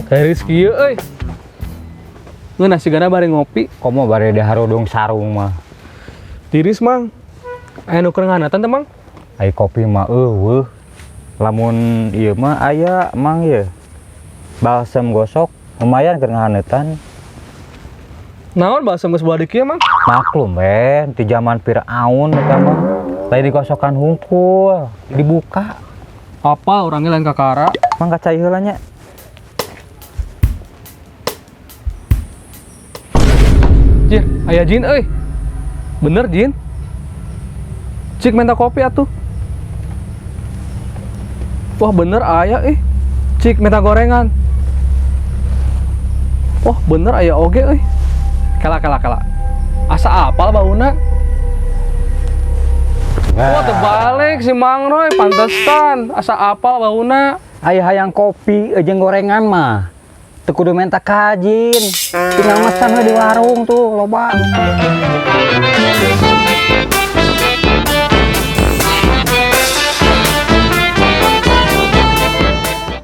Tiris kieu euy. Ngeunah sigana bari ngopi. Komo bari diharudung sarung mah. Tiris, Mang. Aya nu keur ngahanatan teh, Mang? Ai kopi mah euweuh. Lamun ieu mah aya, Mang, ye. Balsem gosok lumayan keur ngahaneutan. Naon balsem geus bawa kieu, Mang? Maklum we, di zaman Firaun eta mah. Lain digosokan hungkul, dibuka. Apa orangnya lain kakara? Mang, ka cai heula nya. Jir, aya jin euy. Bener jin. Cik minta kopi atuh. Wah, bener aya eh. Cik minta gorengan. Wah, bener aya oge euy. Kela, kela, kela. Asa apal bauna. Wah, terbalik si Mang Roy, pantesan asa apal bauna. Aya hayang kopi jeung gorengan mah teu kudu minta ka jin. Tinggal mesen we di warung tuh loba.